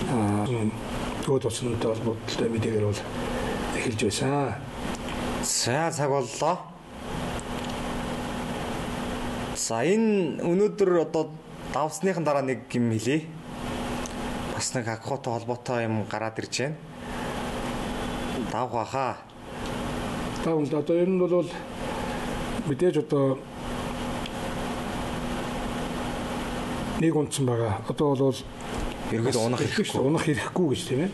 Өөд усантай холбоотой мэдээгээр бол эхэлж байсан. За цаг боллоо. За энэ өнөөдөр одоо давсныхан дараа нэг юм хэлье. Бас нэг Хакухотой холбоотой юм гараад ирж байна. Давх баха. Давх одоо ер нь бол мэдээж одоо нэг унтсан байгаа. Одоо бол ерөөдөө унах хэрэггүй. Унах хэрэггүй гэж тийм ээ.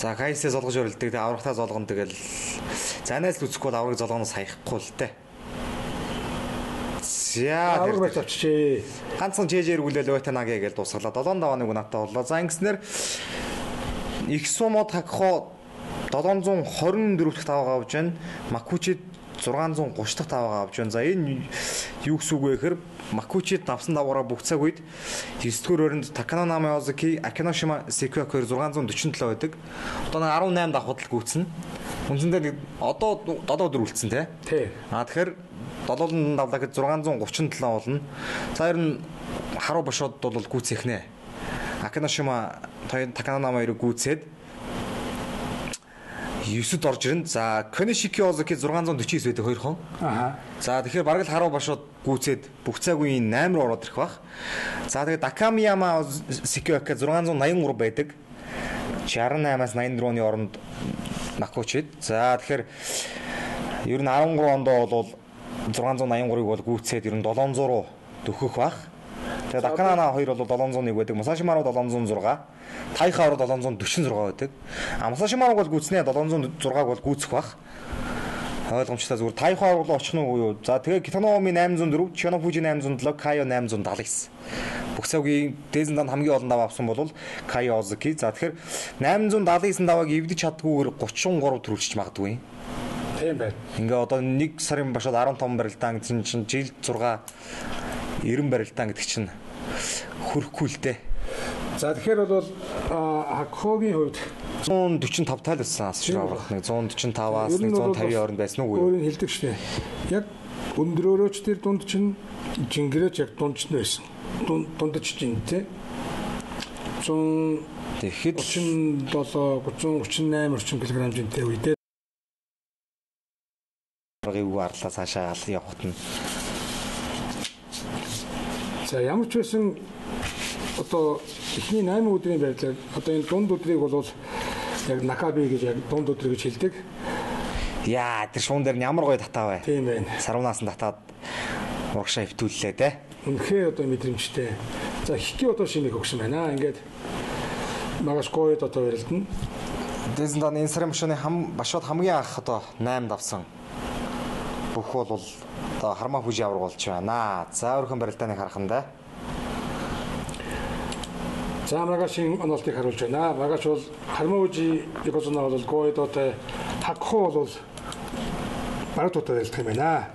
За Кайсээ золгож өрөлдөг. Тэгээ аврагтаа золгоно тэгэл занаас л үзэхгүй бол авраг золгоноос хаяхгүй л дээ. За авраг барьж авчижээ. Ганцхан жэжээр гүлээл Уэтанаге гэж дуусгалаа. 7-1 натаа боллоо. За ингэснээр их сумод Хакухо 724 дахь тавгаа авч байна. Макучид 630 дахь тавгаа авч байна. За энэ юу гэсэн үг вэ гэхээр Макучид давсан давгаараа бүх цаг үед 9-р өрөнд Таканонами Озуки, Акиношима Секуяко 647 байдаг. Одоо 18 давхад л гүйцэн. Үндсэндээ нэг одоо 7 өдөр үлдсэн тий. Тий. А тэгэхээр 7 давлаа гэхэд 637 болно. За ер нь харуу бошоод бол гүйцэх нэ. Акиношима Таканонами хоёрыг гүйцээд 9-д орж ирнэ. За Конишики Озуки 649 байдаг хоёр хон. Аа. За тэгэхээр бараг л харуу башууд гүйцээд бүх цагийн 8 руу ороод ирэх бах. За тэгээд Акамияма Секиока 683 байдаг. 68-аас 84-ны оронд Накучид. За тэгэхээр ер нь 13 ондоо бол 683-ыг бол гүйцээд ер нь 700 руу дөхөх бах. Тэгээд Аканана хоёр бол 701 байдаг. Мусашимару 706, Тайхару 746 байдаг. А Мусашимаруг бол гүйцнэ 706-г бол гүйцэх бах. Ойлгомжтой зүгээр Тайхару бол очих нь уу юу. За тэгээд Китаноми 804, Чинофужи 807, Кайо 879. Бүх цагийн дээзэн данд хамгийн олон даваа авсан бол Кайо Озуки. За тэгэхээр 879 давааг эвдэж чаддгүйгээр 33 төрүүлчих магадгүй. Тийм байна. Ингээ одоо 1 сарын башаад 15 барилдаан гэсэн чинь жил 6 90 барилдаан гэдэг чинь хөрөхгүй л дээ. За тэгэхээр бол Хакухогийн хувьд 145 тайл байсан асууж авах нэг 145-аас 150-ийн хооронд байсан уу? Өөрөөр хэлдэг шнэ. Яг өндрөөрөөч тэр дунд чинь жингэрээч яг дунд чинь байсан. Дундч жин тий. 100 тэгэхэд 37 338 орчим килограмм жинтэй үедээ юу арлаа цаашаа явахт нь. За ямар ч байсан одоо эхний 8 өдрийн байдлаар одоо энэ дунд өдрийг бол яг Накаби гэж яг дунд өдөр гэж хэлдэг. Яа тэр шуун дээр нь ямар гоё татаа бай. Тийм байна. Сарвнаас нь татаад урагшаа хөвтүүллээ те. Үнэхээр одоо мэдрэмжтэй. За хики одоо шимийг өгсөн байна. Ингээд магаш гоё одоо барилдана. Дэзэн дан энэ сарын башууны хам башууд хамгийн анх одоо 8 давсан. Бүх бол одоо Хармаа Фужи авраг болж байна. За өөрхөн барилдааныг харах нь да. За Магашийн онолтыг харуулж байна. Магаш бол Хармаа Фужи Йокозуна бол Гоэдотой Хакухо бол баруун тутаа барилдах юм байна.